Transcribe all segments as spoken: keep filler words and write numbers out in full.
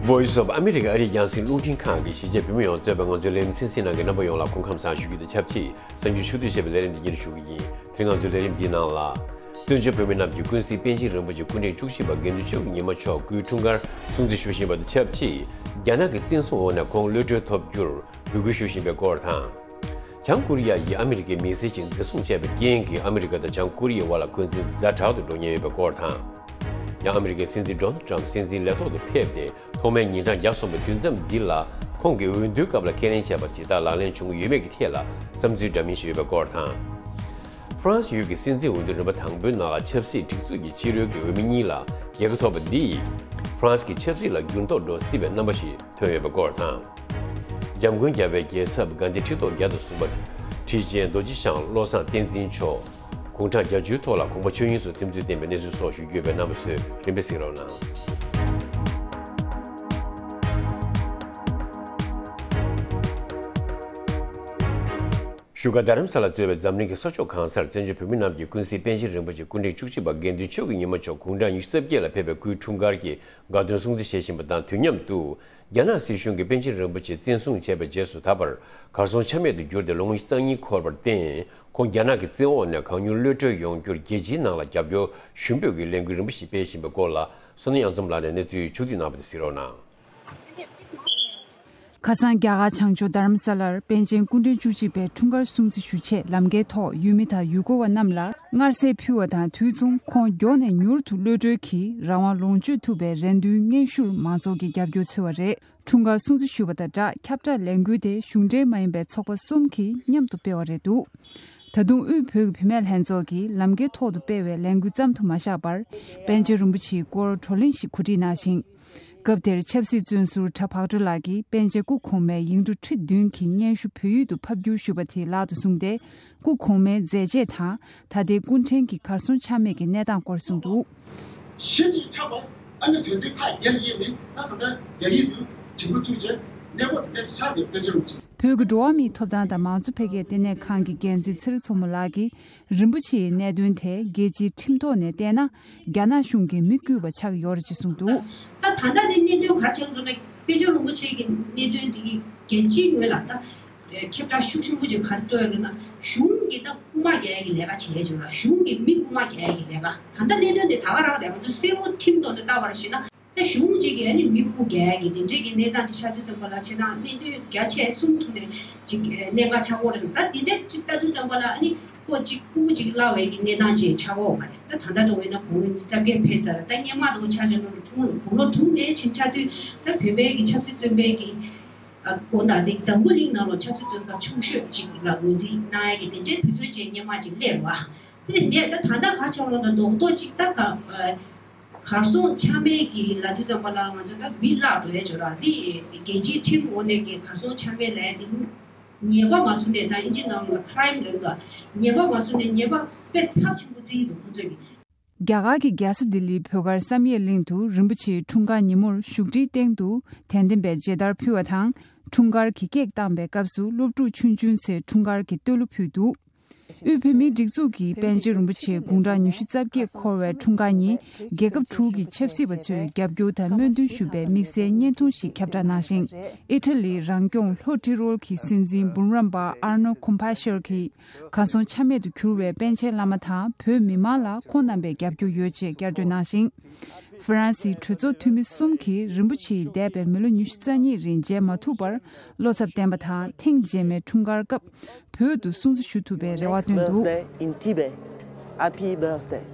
Voice of America ཨ་རིའི་རྒྱང་སྲིང་རླུང་འཕྲིན་ཁང་གི་གཞིས་བྱེས་བོད་མི་ཡོངས་གཙོས་པའི་ང་ཚོའི་ལས་རིམ་གསན་གཟིགས་གནང་མཁན་རྣམ་པ་ཡོངས་ལ་སྐུ་ཁམས་བཟང་ཞུ་རྒྱུ་དང་ཆབས་ཅིག་གསར་འགྱུར་ཕྱོགས་བསྡུས་བྱས་པའི་ལས་རིམ་འདི་སྙན་སྒྲོན་ཞུ་གི་ཡིན། དེ་རིང་ང་ཚོའི་ལས་རིམ་འདིའི་ནང་ལ། བཙན་བྱོལ་བོད་མི་རྣམས་ཀྱིས་ཀུན་གཟིགས་པཎ་ཆེན་རིན་པོ་ཆེ་སྐུ་ཕྲེང་བཅུ་གཅིག་པ་དགེ་འདུན་ཆོས་ཀྱི་ཉི་མ་མཆོག་སྐུའི་འཁྲུངས་སྐར་སྲུང་བརྩི་ཞུ་བཞིན་པ་དང་ཆབས་ཅིག་རྒྱ་ནག་གི་བཙན་བཟུང་འོག་ནས་ཁོང་གློད་གྲོལ་ཐོབ་རྒྱུར་འབོད་སྐུལ་ཞུ་བཞིན་པའི་སྐོར་དང་། བྱང་ཀོ་རི་ཡ་ཡིས་ཨ་མི་རི་ཀའི་མི་སེར་ཞིག་འཛིན་བཟུང་བྱས་པའི་རྐྱེན་གྱིས་ཨ་མི་རི་ཀ་དང་བྱང་ཀོ་རི་ཡའི་དབར་ལ་འཁོན་འཛིན་ཛ་དྲག་ཏུ་འགྲོ་ཉེན་ཡོད་པའི་སྐོར་དང་། ཡང་ཨ་མི་རི་ཀའི་སྲིད་འཛིན་ཌོ་ནལ་ཊམ་སྲིད་འཛིན་ལས་ཐོག་ཏུ་ཕེབས་ཏེ་ཐོག་མའི་ཉིན་གྲངས་བརྒྱ་སོང་བའི་དུས་མཚམས་འདི་ལ་ཁོང་གིས་འོས་བསྡུའི་སྐབས་ལ་ཁས་ལེན་བྱས་པ་དེ་དག་ལག་ལེན་བྱུང་གི་ཡོད་མེད་ཀྱི་ཐད་ལ་བསམ་ཚུལ་འདྲ་མིན་ཞིག་ཡོད་པའི་སྐོར་དང་། ཧྥ་རན་སི་ཡུལ་གྱི་སྲིད་འཛིན་འོས་བསྡུ་རིམ་པ་དང་པོའི་ནང་ལ་ཆབ་སྲིད་སྒྲིག་འཛུགས་ཀྱི་ཕྱི་རོལ་གྱི་འོས་མི་གཉིས་ལ་རྒྱལ་ཁ་ཐོབ་པ་འདིས་ཧྥ་རན་སི་གི་ཆབ་སྲིད་ལ་འགྱུར་ལྡོག་འགྲོ་སྲིད་པའི་རྣམ་པ་ཞིག་ཐོན་ཡོད་པའི་སྐོར་དང་། འཇམ་མགོན་རྒྱལ་བའི་རྒྱལ་ཚབ་གྷན་དྷི་ཁྲི་ཐོག་བརྒྱ་དང་གསུམ་པ་ཁྲི་ཆེན་རྡོ་རྗེ་འཆང་བློ་བཟང་བསྟན་འཛིན་མཆོག་དགུང་གྲངས་བརྒྱད་ཅུའི་ཐོག་ལ་དགོངས་པ་ཆོས་དབྱིངས་སུ་ཐིམ་ཚུལ་བསྟན་པའི་གནས་ཚུལ་སོགས་ཞུ་རྒྱུ་ཡོད་པའི་རྣམ་པ་ཚོས་རིམ་པས་གཟིགས་རོགས་གནང་། བཞུགས་སྒར་རྡ་རམ་ས་ལ་གཙོས་པའི་འཛམ་གླིང་གི་ས་ཕྱོགས་གང་སར་བཙན་བྱོལ་བོད་མི་རྣམས་ཀྱིས་ཀུན་གཟིགས་པཎ་ཆེན་རིན་པོ་ཆེ་སྐུ་ཕྲེང་བཅུ་གཅིག་པ་དགེ་འདུན་ཆོས་ཀྱི་ཉི་མ་མཆོག་དགུང་གྲངས་ཉི་ཤུ་རྩ་བརྒྱད་ལ་ཕེབས་པའི་སྐུའི་འཁྲུངས་སྐར་གྱི་དགའ་སྟོན་སྲུང་བརྩི་བྱེད་བཞིན་པ་དང་དུས་མཉམ་དུ། རྒྱ་ནག་སྲིད་གཞུང་གིས་པཎ་ཆེན་རིན་པོ་ཆེ་བཙན་བཟུང་བྱས་པའི་རྗེས་སུ་ད་བར་གར་སོང་ཆ་མེད་དུ་གྱུར་ཏེ་ལོ་ངོ་ཉི་ཤུ་རྩ་གཉིས་འཁོར་བར་བརྟེན། ཁོང་རྒྱ་ནག་གི་བཙན་འོག་ནས་གང་མྱུར་གློད་གྲོལ་ཡོང་རྒྱུར་རྒྱལ་སྤྱིའི་ནང་ལ་རྒྱབ་སྐྱོར་ཞུ་འབོད་ཀྱི་ལས་འགུལ་རིམ་པ་ཞིག་སྤེལ་བཞིན་པའི་སྐོར་ལ་བསོད་ནམས་དབྱངས་འཛོམས་ལགས་ནས་གནས་ཚུལ་ཕྱོགས་བསྡུས་གནང་བ་དེ་གཟིགས་རོགས་གནང་། ཁ་སང་རྒྱ་གར་བྱང་ཕྱོགས་རྡ་རམ་ས་ལར་པཎ་ཆེན་སྐུ་ཕྲེང་བཅུ་གཅིག་པའི་འཁྲུངས་སྐར་སྲུང་བརྩི་ཞུ་ཆེད་ལམ་ཁའི་ཐོག་ཡུལ་མི་དང་ཡུལ་སྐོར་བ་རྣམས་ལ་མངར་ཟས་ཕུལ་བ་དང་དུས་མཚུངས་ཁོང་མགྱོགས་ནས་མྱུར་དུ་གློད་གྲོལ་གྱིས་རང་དབང་ལོངས་སྤྱོད་ཐུབ་པའི་རེ་འདུན་སྙན་ཞུར་མང་ཚོགས་ཀྱི་རྒྱབ་སྐྱོར་འཚོལ་བ་རེད། འཁྲུངས་སྐར་སྲུང་བརྩི་ཞུས་པ་དང་སྦྲགས་ཁྱབ་བསྒྲགས་ལས་འགུལ་དེ་གཞུང་འབྲེལ་མ་ཡིན་པའི་ཚོགས་པ་གསུམ་གྱིས་མཉམ་དུ་སྤེལ་བ་རེད་འདུག་ད་དུང་དབུས་བོད་ཀྱི་བུད་མེད་ལྷན་ཚོགས་ཀྱིས་ལམ་ཁའི་ཐོག་ཏུ་སྤེལ་བའི་ལས་འགུལ་ཙམ་དུ་མ་བཞག་པར་པཎ་ཆེན་རིན་པོ་ཆེའི་སྐོར་བགྲོ་གླེང་ཞིག་གོ་སྒྲིག་གནང་ཞིང་། སྐབས་དེར་ཆབ་སྲིད་བཙོན་ཟུར་གྲྭ་བག་གྲོ་ལགས་ཀྱིས་པཎ་ཆེན་སྐུ་གོང་མའི་ཡིག་འབྲུ་ཁྲི་བདུན་གྱི་སྙན་ཞུ་བོད་ཡིག་ཏུ་ཕབ་བསྒྱུར་ཞུས་པ་དེ་ལག་ཏུ་བཟུང་སྟེ། སྐུ་གོང་མའི་མཛད་རྗེས་དང་ད་ལྟའི་སྐུ་ཕྲེང་གི་གར་སོང་ཆ་མེད་ཀྱི་གནས་སྟངས་སྐོར་གསུངས་འདུག་གཞི་གཅིག་ཆགས་པ། ཨ་ནི་དོན་ཚན་ཁག་བརྒྱད་ལ་དབྱེ་ནས་ད་ག་ད་རྒྱ་ཡིག་ཏུ་དྲིལ་བུ་བཙུགས་རྗེས་གནས་སྐོར་དེ་འདྲ་ཆགས་ནས་དཔེ་ཆ་རུ་བྲིས། བོད་ཀྱི་འགྲོ་བ་མིའི་ཐོབ་ཐང་དང་མང་གཙོ་འཕེལ་རྒྱས་ལྟེ་གནས་ཁང་གི་འགན་འཛིན་ཚེ་རིང་མཚོ་མོ་ལགས་ཀྱིས་རིན་པོ་ཆེའི་གནད་དོན་དེ་རྒྱལ་སྤྱིའི་ཁྲིམས་ཐོག་ནས་བལྟས་ན་རྒྱ་ནག་གཞུང་གིས་མི་བསྐུལ་བ་ཆགས་ཡོད་རེད་ཅེས་གསུངས་འདུག་ད་ད་ལྟ་ནི་གནད་དོན་ག་རེ་ཆགས་འདུག་ན་དཔལ་འབྱོར་རིན་པོ་ཆེ་གི་གནད་དོན་འདི་གི་རྒྱལ་སྤྱིའི་ངོས་ལ་ད་ཁྱབ་བསྒྲགས་ཤུགས་ཆེན་པོ་ཅིག་ག་རེ་སྤྲོད་ཡོད་ན་གཞུང་གིས་ད་རྐུ་མ་རྒྱག་ཡ་གི་ལས་ཀ་བྱས་ཡོད་ཅིག་ལ་གཞུང་གིས་མི་རྐུ་མ་རྒྱག་ཡ་གི་ལས་ཀ་ད་ལྟ་གནད་དོན་དེ་ད་ག་རང་རེད། ང་ཚོ་གསལ་པོ་ཁྲིམས་ཐོག་ནས་བལྟ་བར་བྱས་ན། ད་གཞུང་གཅིག་གིས་ཨ་ནི་མི་རྐུ་རྒྱག་ཡ་གི་དེ་འདྲས་ཀྱི་གནས་སྟངས་ཅིག་ཆགས་དུས་ཙམ་པ་ལ་བྱས་ཙང་གནད་དོན་རྒྱ་ཆེ་གསུམ་ཐོག་ནས་ཅིག་གནད་འགག་ཆགས་ཀྱི་ཡོད་རེད་ཟེར། ད་དེ་འདྲས་ཅིག་ལྟ་དུས་ཙམ་པ་ལ་ཨ་ནི་ཁོ་གཅིག་རྐུ་གཅིག་བརླག་པའི་གི་གནས་སྟངས་ཅིག་ཆགས་ཀྱི་ཡོད་མ་རེད། ད་ད་ལྟ་འདྲ་བོ་ཡིན་ན་དགུང་ལོ་ཉི་ཤུ་རྩ་བརྒྱད་ཕེབས་ཚར། ད་སྔོན་མ་འདྲ་བོ་ཆ་བཞག་ན་ཁོང་ལ་དགུང་ལོ་དྲུག་ནས་ཕྱིན་ཆགས་དུས་ད་བོད་པའི་གི་ཆབ་སྲིད་བཙོན་པའི་གི་ཨ་དགོངས་དག་དེ་འཛམ་བུ་གླིང་ནང་ལ་ཆབ་སྲིད་བཙོན་པ་ཆུང་ཤོས་ཅིག་ལ་ངོས་འཛིན་གནང་ཡ་གི་དེ་འདྲའི་དུས་ཚོད་ཅིག་སྔོན་མ་ཅིག་སླེབས་རེད་བ། དེ་ནས་ད་ད་ལྟ་ག་རེ་ཆགས་ལབ་ན་རྡོག་རྡོག་ཅིག་ད་ག་ཨ། གར་སོང་ཆ་མེད་ཀྱི་ལབ་དུས་ཙམ་པ་ལ་ང་ཚོ་ད་མི་བརླག་འགྲོ་ཡ་ཅིག་རེད་བ། དེ་རྒྱལ་སྤྱིའི་ཁྲིམས་འོག་ནས་ཀྱི་གར་སོང་ཆ་མེད་ལབ་ཡ་དེ་ཉེས་པ་མ་བཟུང་ནས། ད་ཨིན་ཇི་ནང་ལ་ཁ་རའིམ་ལབ་འདུག་ཉེས་པ་མ་བཟུང་ནས་ཉེས་པ་དཔེ་ཚབས་ཆེན་པོ་བརྩི་ཡི་འདུག་ཁོང་ཚོས་ཀྱི། རྒྱ་གར་གྱི་རྒྱལ་ས་ལྡི་ལིའི་བོད་སྒར་བསམ་ཡས་གླིང་དུ་རིན་པོ་ཆེའི་འཁྲུངས་སྐར་ཉིན་མོར་བཞུགས་ཁྲིའི་སྟེང་དུ་དད་ལྡན་པས་མཇལ་དར་ཕུལ་བ་དང་། འཁྲུངས་སྐར་གྱི་ཀེག་བཏང་པའི་སྐབས་སུ་སློབ་ཕྲུག་ཆུང་ཆུང་ཚོས་འཁྲུངས་སྐར་གྱི་བསྟོད་གླུ་ཕུལ་འདུག་དབུས་བོད་མིའི་སྒྲིག་འཛུགས་ཀྱིས་པཎ་ཆེན་རིན་པོ་ཆེ་དགུང་གྲངས་ཉི་ཤུ་རྩ་བརྒྱད་འཁོར་བའི་འཁྲུངས་སྐར་ཉིན། རྒྱལ་ཁབ་དྲུག་གི་ཆབ་སྲིད་པ་ཚོས་རྒྱབ་སྐྱོར་དང་སྨོན་འདུན་ཞུ་བའི་དམིགས་བསལ་བརྙན་ཐུང་ཞིག་ཁྱབ་བསྒྲགས་གནང་ཞིང་། ཨི་ཊ་ལིའི་རང་སྐྱོང་ལྷོ་ཏི་རོལ་གྱི་སྲིད་འཛིན་འབུམ་རམས་པ་ཨར་ནོ་ཁོམ་ཕ་ཤར་གྱིས། གར་སོང་ཆ་མེད་དུ་གྱུར་བའི་པཎ་ཆེན་བླ་མ་དང་བོད་མི་མང་ལ་ཁོང་རྣམ་པའི་རྒྱབ་སྐྱོར་ཡོད་ཅེས་བསྐྱར་ཟློས་གནང་ཞིང་། ཧྥ་རན་སིའི་གྲོས་ཚོགས་འཐུས་མི་གསུམ་གྱིས་རིན་པོ་ཆེའི་འདས་པའི་མི་ལོ་ཉི་ཤུ་རྩ་གཉིས་རིང་མཇལ་མ་ཐུབ་པར་བློ་འཚབ་བསྟན་པ་དང་། ཐེངས་རྗེས་མའི་འཁྲུངས་སྐར་སྐབས་བོད་དུ་སྲུང་བརྩི་ཞུ་ཐུབ་པའི་རེ་བ་བཏོན་འདུག Next birthday in Tibet. Happy birthday.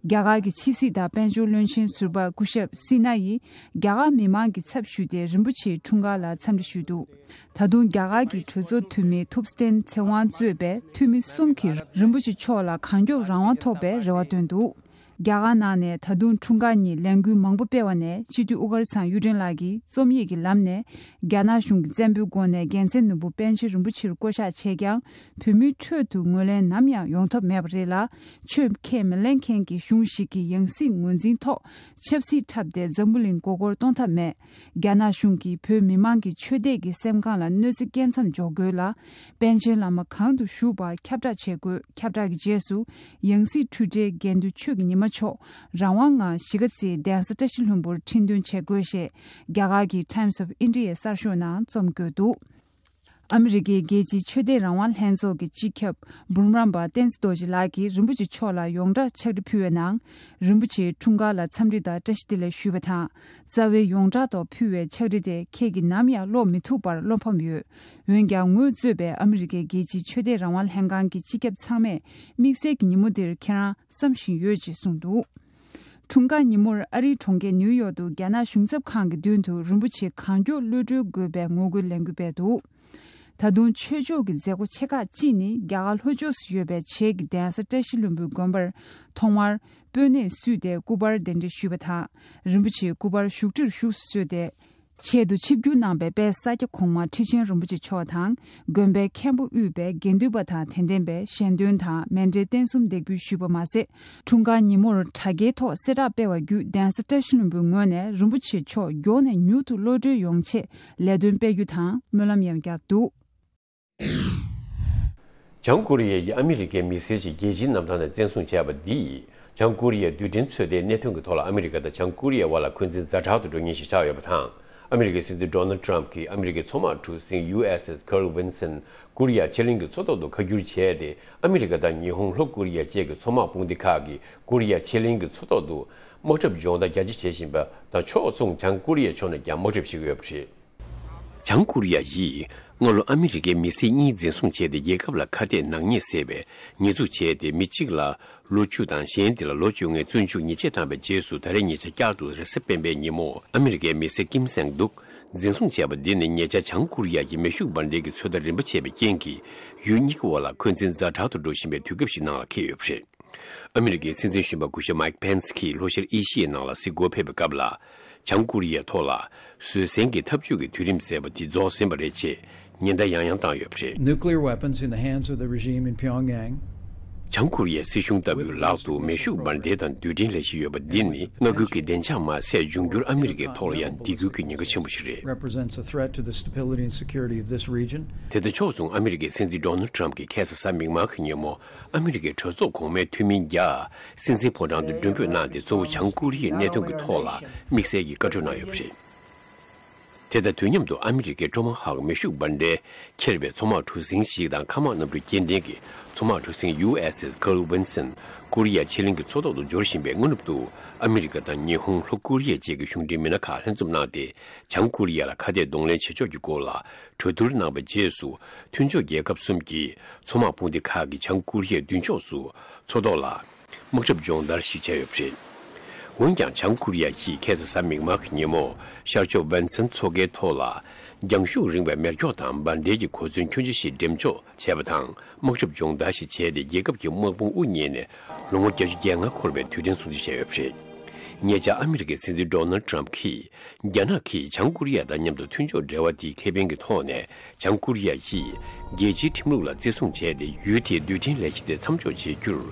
རྒྱ་གར་གྱི་ཕྱི་སྲིད་དང་དཔལ་འབྱོར་བློན་ཆེན་ཟུར་པ་སྐུ་ཞབས་སི་ན་ཡིས་རྒྱ་གར་མི་མང་གི་ཚབ་ཞུས་ཏེ་རིན་པོ་ཆེའི་འཁྲུངས་སྐར་ལ་འཚམས་འདྲི་ཞུས་འདུག་ད་དུང་རྒྱ་གར་གྱི་གྲོས་ཚོགས་འཐུས་མི་ཐུབ་སྟན་ཚེ་དབང་གཙོས་པའི་འཐུས་མི་གསུམ་གྱིས་རིན་པོ་ཆེ་མཆོག་ལ་གང་མགྱོགས་རང་དབང་ཐོབ་པའི་རེ་བ་བཏོན་འདུག་རྒྱ་གར་ནང་ནས་ད་དུང་འཁྲུངས་སྐར་ཉིན་ལས་འགུལ་མང་པོ་སྤེལ་བ་ནས་སྤྱི་འཐུས་དབུ་དཀར་ཚང་གཡུ་སྒྲོན་ལགས་ཀྱིས་རྩོམ་ཡིག་གི་ལམ་ནས། རྒྱ་ནག་གཞུང་གི་བཙན་པོའི་སྒོ་ནས་རྒྱལ་མཚན་ནོར་བུ་པཎ་ཆེན་རིན་པོ་ཆེར་བསྐོ་གཞག་བྱས་ཀྱང་། བོད་མིའི་ཁྲོད་དུ་ངོས་ལེན་ནམ་ཡང་ཡོང་ཐབས་མེད་པ་རེད་ལ། ཆོས་ཁས་མི་ལེན་མཁན་གྱི་གཞུང་ཞིག་གི་ཡང་སྲིད་ངོས་འཛིན་ཐོག་ཆབ་སྲིད་འཁྲབ་སྟེ་འཛམ་བུ་གླིང་མགོ་སྐོར་གཏོང་ཐབས་མེད། རྒྱ་ནག་གཞུང་གིས་བོད་མི་མང་གི་ཆོས་དད་ཀྱི་སེམས་ཁམས་ལ་གནོད་འཚེ་སྐྱེལ་མཚམས་འཇོག་དགོས་ལ། པཎ་ཆེན་བླ་མ་གང་དུ་བཞུགས་པ་ཁྱབ་བསྒྲགས་བྱེད་དགོས། ཁྱབ་བསྒྲགས་ཀྱི་རྗེས་སུ་ཡང་སྲིད་འཁྲུལ་བྲལ་དགེ་འདུན་ཆོས་ཀྱི་ཉི་མ། མཆོག་རང་དབང་ངང་གཞིས་ཀ་རྩེའི་གདན་ས་བཀྲ་ཤིས་ལྷུན་པོར་ཁྲི་འདོན་བྱེད་དགོས་ཞེས་རྒྱ་གར་གྱི་Times of Indiaའི་གསར་ཤོག་ནང་རྩོམ་བཀོད་འདུག་ཨ་མི་རི་ཀའི་རྒྱལ་སྤྱིའི་ཆོས་དད་རང་དབང་ལྷན་ཚོགས་ཀྱི་སྤྱི་ཁྱབ་འབུམ་རམས་པ་བསྟན་འཛིན་རྡོ་རྗེ་ལགས་ཀྱིས་རིན་པོ་ཆེ་མཆོག་ལ་ཡོངས་གྲགས་ཕྱག་བྲིས་ཕུལ་བའི་ནང་། རིན་པོ་ཆེའི་འཁྲུངས་སྐར་ལ་འཚམས་འདྲི་དང་བཀྲ་ཤིས་བདེ་ལེགས་ཞུས་པ་དང་། རྩ་བའི་ཡོངས་གྲགས་ཐོག་ཕུལ་བའི་ཕྱག་བྲིས་དེ་ཁྱེད་ཀྱིས་ནམ་ཡང་ཀློག་མི་ཐུབ་པར་བློ་ཕམ་ཡོད། འོན་ཀྱང་ངོས་གཙོས་པའི་ཨ་མི་རི་ཀའི་རྒྱལ་སྤྱིའི་ཆོས་དད་རང་དབང་ལྷན་ཁང་གི་སྤྱི་ཁྱབ་ཚང་མས་དམིགས་བསལ་གྱི་ཉིན་མོ་འདིར་ཁྱེད་རང་བསམ་བཞིན་ཡོད་ཅེས་གསུངས་འདུག་འཁྲུངས་སྐར་ཉིན་མོར་ཨ་རིའི་གྲོང་ཁྱེར་ནིའུ་ཡོག་ཏུ་རྒྱ་ནག་གཞུང་ཚབ་ཁང་གི་མདུན་དུ་རིན་པོ་ཆེ་གང་མགྱོགས་གློད་གྲོལ་དགོས་པའི་ངོ་རྒོལ་ལས་འགུལ་སྤེལ་འདུག་ད་དུང་ཆོས་ཕྱོགས་ཀྱི་མཛད་སྒོ་ཆེ་ཁག་གཅིག་ནི་རྒྱ་གར་ལྷོ་ཕྱོགས་སུ་ཡོད་པའི་བྱེས་ཀྱི་གདན་ས་བཀྲ་ཤིས་ལྷུན་པོའི་དགོན་པར་ཐོག་མར་སྤོས་སྣེས་བསུས་ཏེ་སྐུ་པར་གདན་འདྲེན་ཞུས་པ་དང་། རིན་པོ་ཆེའི་སྐུ་པར་བཞུགས་ཁྲིར་བཞུགས་སུ་གསོལ་ཏེ། ཆེད་དུ་ཆིབས་བསྒྱུར་གནང་པའི་དཔལ་ས་སྐྱ་གོང་མ་ཁྲི་ཆེན་རིན་པོ་ཆེ་མཆོག་དང་། དགོན་པའི་མཁན་པོ་དབུས་པའི་དགེ་འདུན་པ་དང་དད་ལྡན་པས་ཞལ་འདོན་དང་མཎྜལ་རྟེན་གསུམ་འདེགས་འབུལ་ཞུས་པ་མ་ཟད། འཁྲུངས་སྐར་ཉིན་མོར་དྲ་རྒྱའི་ཐོག་གསལ་བསྒྲགས་སྤེལ་བ་བརྒྱུད་གདན་ས་བཀྲ་ཤིས་ལྷུན་པོའི་ངོས་ནས་རིན་པོ་ཆེ་མཆོག་མགྱོགས་ནས་མྱུར་དུ་གློད་གྲོལ་ཡོང་ཆེད་ལས་དོན་སྤེལ་རྒྱུ་དང་སྨོན་ལམ་ཡང་བརྒྱབ་འདུག་བྱང་ཀོ་རི་ཡ་ཡིས་ཨ་མི་རི་ཀའི་མི་སེར་ཞིག་རྒྱལ་སྤྱིའི་གནམ་ཐང་ནས་བཙན་བཟུང་བྱས་པ་འདིས། བྱང་ཀོ་རི་ཡའི་རྡུལ་ཕྲན་ཚོད་ལྟའི་གནད་དོན་གྱི་ཐོག་ལ་ཨ་མི་རི་ཀ་དང་བྱང་ཀོ་རི་ཡའི་དབར་ལ་འཁོན་འཛིན་ཛ་དྲག་ཏུ་འགྲོ་ཉེན་ཞིག་ཆགས་ཡོད་པ་དང་། ཨ་མི་རི་ཀའི་སྲིད་འཛིན་Donald Trump གྱིས་ཨ་མི་རི་ཀའི་མཚོ་དམག་གྲུ་གཟིངས་ཡུ་ཨེས་ཨེས་Carl Vinson ཀོ་རི་ཡ་ཕྱེད་གླིང་གི་མཚོ་ཐོག་ཏུ་ཁ་བསྒྱུར་བྱས་ཏེ། ཨ་མི་རི་ཀ་དང་ཉི་ཧོང་ལྷོ་ཀོ་རི་ཡ་བཅས་ཀྱི་མཚོ་དམག་དཔུང་སྡེ་ཁག་གིས་ཀོ་རི་ཡ་ཕྱེད་གླིང་གི་མཚོ་ཐོག་ཏུ་དམག་འཁྲབ་སྦྱོང་བརྡར་རྒྱ་ཆེ་བྱེད་བཞིན་པ་དང་། ཕྱོགས་མཚུངས་བྱང་ཀོ་རི་ཡ་ཕྱོགས་ནས་ཀྱང་དམག་འཁྲབ་བྱེད་ཀྱི་ཡོད་པ་རེད། བྱང་ཀོ་རི་ཡ་ཡིས་སྔ་ལོ་ཨ་མི་རི་ཀའི་མི་སེར་གཉིས་འཛིན་བཟུང་བྱས་ཏེ། རྒྱལ་ཁབ་ལ་ཁ་གཏད་ནག་ཉེས་ཟེར་བའི་ཉེས་འཛུགས་བྱས་ཏེ། མི་གཅིག་ལ་ལོ་བཅུ་དང་གཞན་དེ་ལ་ལོ་བཅོ་ལྔའི་བཙོན་འཇུག་ཉེས་ཆད་བཏང་བའི་རྗེས་སུ། ད་རེས་ཉེ་ཆར་བསྐྱར་དུ་རེས་གཟའ་སྤེན་པའི་ཉིན་མོ་ཨ་མི་རི་ཀའི་མི་སེར་ཀིམ་སེང་ཏུག་འཛིན་བཟུང་བྱས་པ་འདི་ནི་ཉེ་ཆར་བྱང་ཀོ་རི་ཡ་ཡི་མེ་ཤུགས་འབར་མདེལ་གྱི་ཚོད་ལྟ་རིམ་པ་བྱས་པའི་རྐྱེན་གྱིས། ཡུལ་གཉིས་ཀྱི་དབར་ལ་འཁོན་འཛིན་ཛ་དྲག་ཏུ་འགྲོ་བཞིན་པའི་དུས་སྐབས་ཤིག་ནང་ལ་འཁེལ་ཡོད་པ་རེད། ཨ་མི་རི་ཀའི་སྲིད་འཛིན་གཞོན་པ་སྐུ་ཞབས་མའིག་ཕེན་སི་ཀྱིས་ལྷོ་ཤར་ཨེ་ཤི་ཡའི་ནང་ལ་གཟིགས་སྐོར་ཕེབས་པའི་སྐབས་ལ། བྱང་ཀོ་རི་ཡའི་ཐོག་ལ་བཟོད་བསྲན་གྱི་འཐབ་ཇུས་ཀྱི་དུས་རིམ་ཟེར་བ་དེ་རྫོགས་ཟིན་པ་རེད་ཅེས་ཉེན་བརྡ་ཡང་ཡང་བཏང་ཡོད་པ་རེད། Nuclear weapons in the hands of the regime in Pyongyang. བྱང་ཀོ་རི་ཡའི་སྲིད་གཞུང་ལྟ་བུའི་ལག་ཏུ་མེ་ཤུགས་འབར་མདེལ་དང་རྡུལ་ཕྲན་ལས་གཞི་ཡོད་པ་འདི་ནི། མངའ་ཁུལ་གྱི་བདེ་འཇགས་མ་ཚད། འབྱུང་འགྱུར་ཨ་མི་རི་ཀའི་ཐོག་ལ་ཡང་སྡིགས་སྐུལ་གྱི་ཉེན་ཁ་ཆེན་པོ་ཞིག་རེད། Represents a threat to the stability and security of this region. དེ་ལྟ་ཕྱོགས་མཚུངས་ཨ་མི་རི་ཀའི་སྲིད་འཛིན་Donald Trump གྱིས་ཁ་སང་གཟའ་མིག་དམར་གྱི་ཉིན་མོ། ཨ་མི་རི་ཀའི་གྲོས་ཚོགས་གོང་མའི་འཐུས་མི་བརྒྱ། སྲིད་འཛིན་ཕོ་བྲང་དུ་མགྲོན་འབོད་གནང་སྟེ། གཙོ་བོ་བྱང་ཀོ་རི་ཡའི་གནད་དོན་གྱི་ཐོག་ལ་དམིགས་བསལ་གྱི་བཀའ་འཁྲོལ་གནང་ཡོད་པ་རེད། དེ་དང་དུས་མཉམ་དུ་ཨ་མི་རི་ཀའི་ཀྲོ་མ་ཧོག་མེ་ཤུགས་འབར་མདེལ་འཁྱེར་བའི་མཚོ་དམག་གྲུ་གཟིངས་ཤིག་དང་། མཁའ་དམག་གནམ་གྲུ་སྐྱེལ་འདྲེན་གྱི་མཚོ་དམག་གྲུ་གཟིངས་ཡུ་ཨེས་ཨེས་Carl Vinson ཀོ་རི་ཡ་ཕྱེད་གླིང་གི་མཚོ་ཐོག་ཏུ་འབྱོར་བཞིན་པའི་སྔ་ནུབ་ཏུ། ཨ་མི་རི་ཀ་དང་ཉི་ཧོང་། ལྷོ་ཀོ་རི་ཡ་བཅས་ཀྱི་གཞུང་འབྲེལ་མི་སྣ་ཁག་ལྷན་འཛོམས་གནང་སྟེ། བྱང་ཀོ་རི་ཡ་ལ་ཁ་གཏད་གདོང་ལེན་བྱེད་ཕྱོགས་ཀྱི་སྐོར་ལ་གྲོས་བསྡུར་གནང་བའི་རྗེས་སུ། མཐུན་ཕྱོགས་རྒྱལ་ཁབ་གསུམ་གྱི་མཚོ་དམག་དཔུང་སྡེ་ཁག་གིས་བྱང་ཀོ་རི་ཡའི་མདུན་ཕྱོགས་སུ་མཚོ་ཐོག་ལ་དམག་འཁྲབ་སྦྱོང་བརྡར་ཞིག་བྱས་ཡོད་པ་རེད། འོན་ཀྱང་། བྱང་ཀོ་རི་ཡ་ཡིས་ཁ་སང་གཟའ་མིག་དམར་གྱི་ཉིན་མོ་ཤར་ཕྱོགས་ཝན་སན་མཚོ་ཁའི་ཐོག་ལ་རྒྱང་ཤུགས་རིང་བའི་མེ་སྒྱོགས་དང་འབར་མདེལ་གྱི་གོ་མཚོན་ཁྱུ་མཆུ་ཞིག་འགྲེམས་འཇོག་བྱས་པ་དང་། དམག་འཁྲབ་སྦྱོང་བརྡར་ཞིག་བྱས་ཏེ། རྒྱལ་ཁབ་ཀྱི་དམག་དཔུང་དབུ་བརྙེས་ནས་ལོ་ངོ་བརྒྱད་ཅུ་གྱ་ལྔ་འཁོར་བའི་དུས་དྲན་སྲུང་བརྩི་བྱས་ཡོད་པ་རེད། ཉེ་ཆར་ཨ་མི་རི་ཀའི་སྲིད་འཛིན་Donald Trump གྱིས། རྒྱ་ནག་གིས་བྱང་ཀོ་རི་ཡ་དང་མཉམ་དུ་མཐུན་ཕྱོགས་འབྲེལ་བ་དེའི་ཁེ་ཕན་གྱི་ཐོག་ནས། བྱང་ཀོ་རི་ཡ་ཡིས་རྒྱལ་སྤྱིའི་ཁྲིམས་ལུགས་ལ་བརྩི་སྲུང་བྱས་ཏེ། ཡུལ་དེའི་རྡུལ་ཕྲན་ལས་གཞི་དེ་མཚམས་འཇོག་བྱེད་རྒྱུར་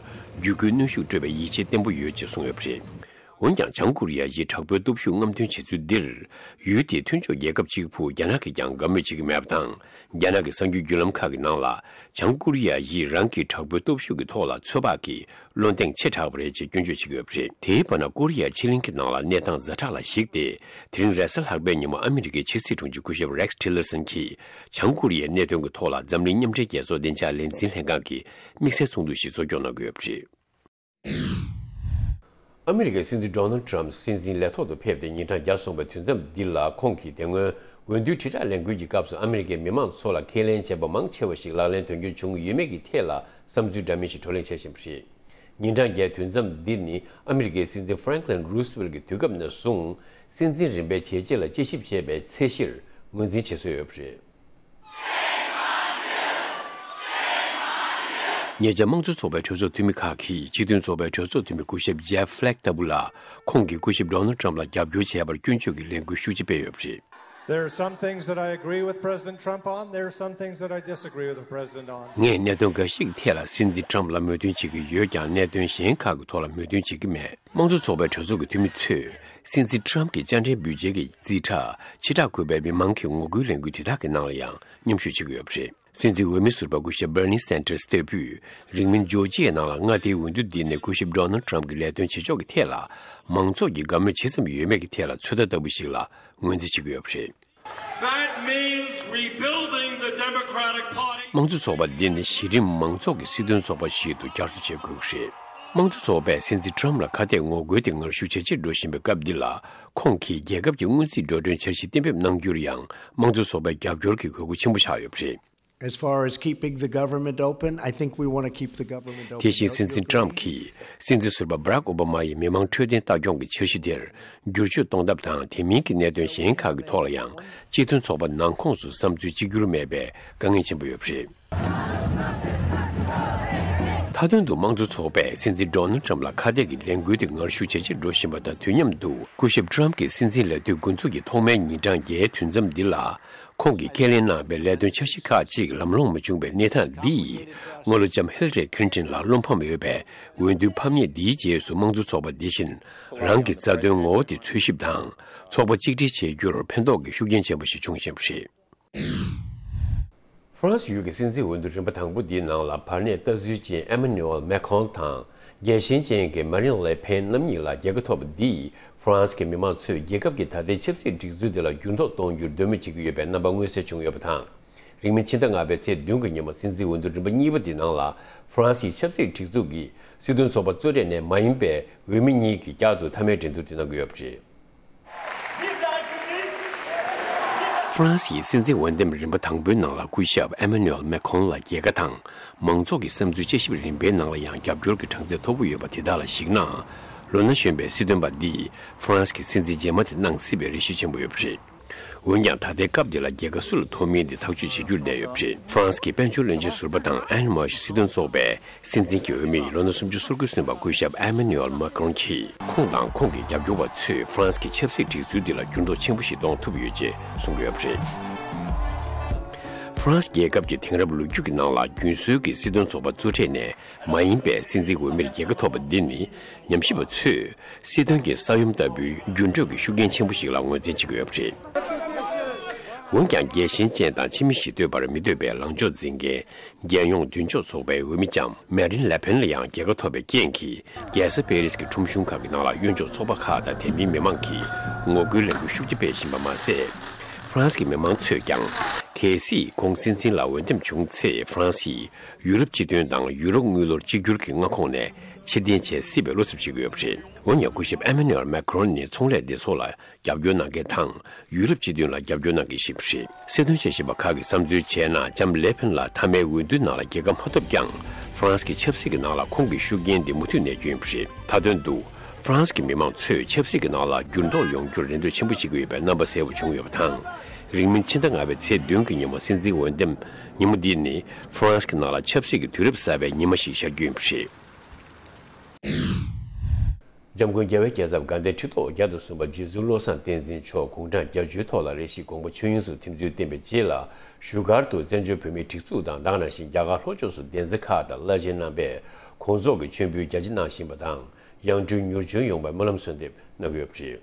བརྒྱུད་སྐུལ་གནོན་ཤུགས་སྤྲོད་པའི་ཡིད་ཆེས་བརྟན་པོ་ཡོད་ཅེས་གསུངས་ཡོད་པ་རེད། འོན་ཀྱང་། བྱང་ཀོ་རི་ཡ་ཡིས་དྲག་པོའི་སྟོབས་ཤུགས་རྔམ་སྟོན་བྱེད་ཚུལ་འདིར། ཡུལ་དེའི་མཐུན་ཕྱོགས་རྒྱལ་ཁབ་གཅིག་པུ་རྒྱ་ནག་གིས་ཀྱང་དགའ་མོས་བྱེད་ཀྱི་མེད་པ་དང་། རྒྱ་ནག་གི་གསར་འགྱུར་བརྒྱུད་ལམ་ཁག་གི་ནང་ལ། བྱང་ཀོ་རི་ཡ་ཡིས་རང་གི་དྲག་པོའི་སྟོབས་ཤུགས་ཀྱི་ཐོག་ལ་ཚོད་དཔག་གི་བློ་གདེང་ཆེ་དྲགས་པ་རེད་ཅེས་སྐྱོན་བརྗོད་བྱེད་ཀྱི་ཡོད་པ་རེད། དེའི་བར་ན། ཀོ་རི་ཡ་ཕྱེད་གླིང་གི་ནང་ལ་གནས་སྟངས་ཛ་དྲག་ལ་གཞིགས་ཏེ། དེ་རིང་རེས་གཟའ་ལྷག་པའི་ཉིན་མོ་ཨ་མི་རི་ཀའི་ཕྱི་སྲིད་དྲུང་ཆེ་སྐུ་ཞབས་Rex Tillerson གྱིས། བྱང་ཀོ་རི་ཡའི་གནད་དོན་གྱི་ཐོག་ལ་འཛམ་གླིང་མཉམ་འབྲེལ་རྒྱལ་ཚོགས་སྡིངས་ཆ་ལས་འཛིན་ལྷན་ཁང་གི་དམིགས་བསལ་ཚོགས་འདུ་ཞིག་གཙོ་སྐྱོང་གནང་གི་ཡོད་པ་རེད། ཨ་མི་རི་ཀའི་སྲིད་འཛིན་Donald Trump སྲིད་འཛིན་ལས་ཐོག་ཏུ་ཕེབས་ཏེ་ཉིན་གྲངས་བརྒྱ་སོང་པའི་དུས་མཚམས་འདི་ལ། ཁོང་གིས་དེ་སྔོན་འོས་བསྡུའི་དྲིལ་བསྒྲགས་ལས་འགུལ་གྱི་སྐབས་སུ། ཨ་མི་རི་ཀའི་མི་མང་ཚོ་ལ་ཁས་ལེན་བྱས་པ་མང་ཆེ་བ་ཞིག་ལག་ལེན་དོན་འཁྱོལ་བྱུང་ཡོད་མེད་ཀྱི་ཐད་ལ་བསམ་ཚུལ་འདྲ་མིན་ཞིག་བགྲོ་གླེང་བྱེད་བཞིན་པ་རེད། ཉིན་གྲངས་བརྒྱའི་དུས་མཚམས་འདི་ནི། ཨ་མི་རི་ཀའི་སྲིད་འཛིན་Franklin Roosevelt གྱི་དུས་སྐབས་ནས་བཟུང་། སྲིད་འཛིན་རིམ་པའི་བྱས་རྗེས་ལ་དཔྱད་ཞིབ་བྱེད་པའི་ཚད་གཞིར་ངོས་འཛིན་བྱེད་སྲོལ་ཡོད་པ་རེད། ཉེ་ཆར་དམངས་གཙོ་ཚོགས་པའི་གྲོས་ཚོགས་འཐུས་མི་ཁག་གིས། སྤྱི་མཐུན་ཚོགས་པའི་གྲོས་ཚོགས་འཐུས་མི་སྐུ་ཞབས་Jeff Flake ལྟ་བུ་ལ། ཁོང་གིས་སྐུ་ཞབས་Donald Trump ལ་རྒྱབ་སྐྱོར་བྱས་པར་སྐྱོན་བརྗོད་ཀྱི་ལས་འགུལ་ཤུགས་ཆེ་སྤེལ་ཡོད་པ་རེད། There are some things that I agree with President Trump on. There are some things that I disagree with the president on. ངས་གནད་དོན་འགའ་ཤས་ཀྱི་ཐད་ལ་སྲིད་འཛིན་Trump ལ་མོས་མཐུན་བྱེད་ཀྱི་ཡོད་ཀྱང་། གནད་དོན་གཞན་ཁག་གི་ཐོག་ལ་མོས་མཐུན་བྱེད་ཀྱི་མེད། དམངས་གཙོ་ཚོགས་པའི་གྲོས་ཚོགས་ཀྱི་འཐུས་མི་ཚོས། སྲིད་འཛིན་Trump གྱི་བཅའ་ཁྲིམས་བེད་སྤྱོད་ཀྱི་རྩིས་ཁྲ་ཕྱིར་བསྒྲགས་དགོས་པའི་མི་མང་གི་ངོ་རྒོལ་ལས་འགུལ་དེ་དག་གི་ནང་ལ་ཡང་མཉམ་ཞུགས་བྱེད་ཀྱི་ཡོད་པ་རེད། སྲིད་འཛིན་འོས་མི་ཟུར་པ་སྐུ་ཞབས་Bernie Sanders་ལྟ་བུས་རིང་མིན་ཇོར་ཇི་ཡའི་ནང་ལ་མངའ་སྡེའི་འོས་བསྡུ་འདི་ནས་སྐུ་ཞབས་Donald Trump་གི་ལས་དོན་བྱེད་ཕྱོགས་ཀྱི་ཐད་ལ་མང་ཚོགས་ཀྱི་དགའ་མོས་ཇི་ཙམ་ཡོད་མེད་ཀྱི་ཐད་ལ་ཚོད་ལྟ་ལྟ་བུ་ཞིག་ལ་ངོས་འཛིན་བྱེད་ཀྱི་ཡོད་པ་རེད། That means rebuilding the Democratic Party. དམངས་གཙོ་ཚོགས་པ་འདི་ནི་གཞི་རིམ་མང་ཚོགས་ཀྱི་སྲིད་དོན་ཚོགས་པ་ཞིག་ཏུ་བསྐྱར་གསོ་བྱེད་དགོས་ཀྱི་རེད། དམངས་གཙོ་ཚོགས་པས་སྲིད་འཛིན་Trump་ལ་ཁ་གཏད་ངོ་རྒོལ་དེ་ངར་ཤུགས་ཇེ་ཆེར་འགྲོ་བཞིན་པའི་སྐབས་འདི་ལ། ཁོང་གིས་རྒྱལ་ཁབ་ཀྱི་སྔོན་རྩིས་འགྲོ་གྲོན་འཆར་གཞི་གཏན་འབེབས་གནང་རྒྱུར་ཡང་དམངས་གཙོ་ཚོགས་པའི་རྒྱབ་སྐྱོར་གྱི་དགོས་མཁོ་ཆེན་པོ་ཆགས་ཡོད་པ་རེད། As far as keeping the government open, I think we want to keep the government open. དེ་བཞིན་སྲིད་འཛིན་Trump་གྱིས་སྲིད་འཛིན་ཟུར་པ་Barack Obama་ཡི་མི་དམངས་འཕྲོད་བསྟེན་ལྟ་སྐྱོང་གི་འཆར་གཞི་དེར་བསྒྱུར་བཅོས་གཏོང་ཐབས་དང་། དེ་མིན་གྱི་གནད་དོན་གཞན་ཁག་གི་ཐོག་ལ་ཡང་སྤྱི་མཐུན་ཚོགས་པ་ནང་ཁོངས་སུ་བསམ་ཚུལ་གཅིག་གྱུར་མེད་པའི་དཀའ་ངལ་ཆེན་པོ་ཡོད་པ་རེད། མཐའ་དོན་དུ་དམངས་གཙོ་ཚོགས་པས་སྲིད་འཛིན་Donald Trump་ལ་ཁ་གཏད་ཀྱི་ལས་འགུལ་དེ་ངར་ཤུགས་ཇེ་ཆེར་འགྲོ་བཞིན་པ་དང་། དུས་མཉམ་དུ་སྐུ་ཞབས་Trump་གྱི་སྲིད་འཛིན་ལས་དུས་འགོ་འཛུགས་ཀྱི་ཐོག་མའི་ཉིན་གྲངས་བརྒྱད་དུས་མཚམས་འདི་ལ། ཁོང་གིས་ཁས་ལེན་གནང་བའི་ལས་དོན་འཆར་གཞི་ཁག་ཅིག་ལམ་ལྷོང་མ་བྱུང་བའི་གནས་སྟངས་འདིས། སྔ་ལོ་ལྕམ་Hillary Clinton་ལ་བློ་ཕམ་ཡོད་པའི་འོས་བསྡུའི་ཕམ་ཉེས་འདིའི་རྗེས་སུ། དམངས་གཙོ་ཚོགས་པ་འདི་བཞིན་རང་གི་རྩ་དོན་ངོ་བོ་དེ་འཚོལ་ཞིབ་དང་ཚོགས་པ་གཅིག་སྒྲིལ་བྱེད་རྒྱུར་ཕན་ཐོགས་ཀྱི་ཤུགས་རྐྱེན་ཆེན་པོ་ཞིག་བྱུང་བཞིན་པ་རེད། ཧྥ་རན་སི་ཡུལ་གྱི་སྲིད་འཛིན་འོས་བསྡུ་རིམ་པ་དང་པོ་འདིའི་ནང་ལ། བར་གནས་ལྟ་ཚུལ་ཅན་Emmanuel Macron་དང་། རྒྱལ་ཞེན་ཅན་གྱི་Marine Le Pen་རྣམ་གཉིས་ལ་རྒྱལ་ཁ་ཐོབ་པ་འདིས། ཧྥ་རན་སི་གི་མི་མང་ཚོས་རྒྱལ་ཁབ་ཀྱི་ད་ལྟའི་ཆབ་སྲིད་སྒྲིག་འཛུགས་འདི་ལ་འགྱུར་ལྡོག་གཏོང་རྒྱུར་འདོད་མོས་བྱེད་ཀྱི་ཡོད་པའི་རྣམ་པ་མངོན་གསལ་བྱུང་ཡོད་པ་དང་། རིང་མིན་ཕྱི་ཟླ་ལྔ་པའི་ཚེས་བདུན་གྱི་ཉིན་མོ། སྲིད་འཛིན་འོས་བསྡུ་རིམ་པ་གཉིས་པ་འདི་ནང་ལ། ཧྥ་རན་སིའི་ཆབ་སྲིད་སྒྲིག་འཛུགས་ཀྱི་སྲིད་དོན་ཚོགས་པ་གཙོ་གྲས་ནས་མ་ཡིན་པའི་འོས་མི་གཉིས་ཀྱིས་བསྐྱར་དུ་མཐའ་མའི་འགྲན་བསྡུར་དེ་གནང་གི་ཡོད་པ་རེད། ཧྥ་རན་སིའི་སྲིད་འཛིན་འོས་འདེམས་རིམ་པ་དང་པོའི་ནང་ལ་སྐུ་ཞབས་Emmanuel Macron་ལ་རྒྱལ་ཁ་དང་། མང་ཚོགས་ཀྱི་བསམ་ཚུལ་དཔྱད་ཞིབ་རིམ་པའི་ནང་ལ་ཡང་རྒྱབ་སྐྱོར་གྱི་གྲངས་ཚད་མཐོ་པོ་ཡོད་པ་དེ་དག་ལ་གཞིགས་ན། ལོ་ན་གཞོན་པའི་སྲིད་དོན་པ་འདིས་ཧྥ་རན་སི་གི་སྲིད་འཛིན་རྗེས་མ་དེ་གནང་སྲིད་པའི་རེ་ཞུ་ཆེན་པོ་ཡོད་པ་རེད། འོན་ཀྱང་། ད་ལྟའི་སྐབས་འདི་ལ་རྒྱལ་ཁ་སུ་ལ་ཐོབ་མིན་དེ་ཐག་གཅོད་བྱེད་རྒྱུར་བསྡད་ཡོད་པ་རེད། ཧྥ་རན་སི་གི་དཔལ་འབྱོར་བློན་ཆེན་ཟུར་པ་དང་། Elmauch་སྲིད་དོན་ཚོགས་པའི་སྲིད་འཛིན་གྱི་འོས་མི་ཡིས་ལོ་ན་སུམ་ཅུ་སོ་དགུ་སོན་པ་སྐུ་ཞབས་Emmanuel Macron་གྱིས། ཁོང་དང་ཁོང་གི་རྒྱབ་སྐྱོར་བ་ཚོས་ཧྥ་རན་སི་གི་ཆབ་སྲིད་སྒྲིག་འཛུགས་འདི་ལ་འགྱུར་ལྡོག་ཆེན་པོ་ཞིག་གཏོང་ཐུབ་ཡོད་ཅེས་གསུང་གི་ཡོད་པ་རེད། ཧྥ་རན་སི་རྒྱལ་ཁབ་ཀྱི་དེང་རབས་ལོ་རྒྱུས་ཀྱི་ནང་ལ། རྒྱུན་སྲོལ་གྱི་སྲིད་དོན་ཚོགས་པ་གཙོ་གྲས་ནས་མ་ཡིན་པའི་སྲིད་འཛིན་འོས་མིར་རྒྱལ་ཁ་ཐོབ་པ་འདི་ནི། ཉམས་ཞིབ་པ་ཚོས་སྲིད་དོན་གྱི་ས་ཡོམ་ལྟ་བུའི་འགྱུར་འགྲོས་ཀྱི་ཤུགས་རྐྱེན་ཆེན་པོ་ཞིག་ལ་ངོས་འཛིན་བྱེད་ཀྱི་ཡོད་པ་རེད། འོན་ཀྱང་། རྒྱལ་ཞེན་ཅན་དང་ཕྱི་མི་ཞིག་བསྟོད་པར་མི་འདོད་པའི་ལངས་ཕྱོགས་འཛིན་མཁན་རྒྱལ་ཡོངས་མདུན་ཕྱོགས་ཚོགས་པའི་འོས་མི་ལྕམ་Marine Le Pen་ལ་ཡང་རྒྱལ་ཁ་ཐོབ་པའི་རྐྱེན་གྱིས། རྒྱལ་ས་པེ་རིས་ཀྱི་ཁྲོམ་གཞུང་ཁག་གི་ནང་ལ་གཡོན་ཕྱོགས་ཚོགས་པ་ཁག་དང་། དེ་མིན་མི་མང་གིས་ངོ་རྒོལ་ལས་འགུལ་ཤུགས་ཆེ་སྤེལ་བཞིན་པ་མ་ཟད། ཧྥ་རན་སི་གི་མི་མང་ཚོས་ཀྱང་། གལ་སྲིད་ཁོང་སྲིད་འཛིན་ལ་འོས་འདེམས་བྱུང་ཚེ། ཧྥ་རན་སི་ཡིས་ཡུ་རོབ་སྤྱི་མཐུན་དང་ཡུ་རོབ་དངུལ་ལོར་གཅིག་གྱུར་གྱི་མངའ་ཁོངས་ནས་ཕྱིར་འཐེན་བྱེད་སྲིད་པའི་བློ་འཚབ་བྱེད་ཀྱི་ཡོད་པ་རེད། འོན་ཀྱང་། སྐུ་ཞབས་Emmanuel Macron་ནི་ཚོང་ལས་སྡེ་ཚོགས་ལ་རྒྱབ་སྐྱོར་གནང་མཁན་དང་། ཡུ་རོབ་སྤྱི་མཐུན་ལ་རྒྱབ་སྐྱོར་གནང་མཁན་ཞིག་རེད། སྲིད་དོན་དཔྱད་ཞིབ་པ་ཁག་གིས་བསམ་ཚུལ་བྱས་ན། ལྕམ་ལེ་ཕན་ལ་མཐའ་མའི་འོས་བསྡུའི་ནང་ལ་རྒྱལ་ཁ་མ་ཐོབ་ཀྱང་། ཧྥ་རན་སི་གི་ཆབ་སྲིད་ཀྱི་ནང་ལ་ཁོང་གི་ཤུགས་རྐྱེན་དེ་མུ་མཐུད་གནས་རྒྱུ་ཡིན་པ་རེད། མཐའ་དོན་དུ། ཧྥ་རན་སི་གི་མི་མང་ཚོས་ཆབ་སྲིད་ཀྱི་ནང་ལ་འགྱུར་ལྡོག་ཡོང་རྒྱུར་རེ་འདོད་ཆེན་པོ་བྱེད་ཀྱི་ཡོད་པའི་རྣམ་པ་གསལ་པོ་བྱུང་ཡོད་པ་དང་། རིང་མིན་ཕྱི་ཟླ་ལྔ་པའི་ཚེས་བདུན་གྱི་ཉིན་མོ། སྲིད་འཛིན་འོས་འདེམས་ཉིན་མོ་འདི་ནི། ཧྥ་རན་སི་གི་ནང་ལ་ཆབ་སྲིད་ཀྱི་དུས་རབས་གསར་པའི་ཉི་མ་ཞིག་ཤར་རྒྱུ་ཡིན་པ་རེད། འཇམ་མགོན་རྒྱལ་བའི་རྒྱལ་ཚབ་དགའ་ལྡན་ཁྲི་ཐོག་བརྒྱ་དང་གསུམ་པ་རྗེ་བཙུན་བློ་བཟང་བསྟན་འཛིན་མཆོག་དགུང་གྲངས་བརྒྱད་ཅུའི་ཐོག་ལ་རེ་ཞིག་དགོངས་པ་ཆོས་དབྱིངས་སུ་ཐིམ་ཚུལ་བསྟན་པའི་རྗེས་ལ། བཞུགས་སྒར་དུ་བཙན་བྱོལ་བོད་མིའི་སྒྲིག་འཛུགས་དང་། དེ་ནང་བཞིན་རྒྱ་གར་ལྷོ་ཕྱོགས་སུ་གདན་ས་ཁག་དང་བླ་ཆེན་རྣམ་པས་དགོངས་རྫོགས་ཀྱི་མཆོད་འབུལ་རྒྱ་ཆེ་གནང་བཞིན་པ་དང་། ཡང་སྤྲུལ་མྱུར་འབྱོན་ཡོང་བའི་སྨོན་ལམ་གསོལ་འདེབས་གནང་གི་ཡོད་པ་རེད།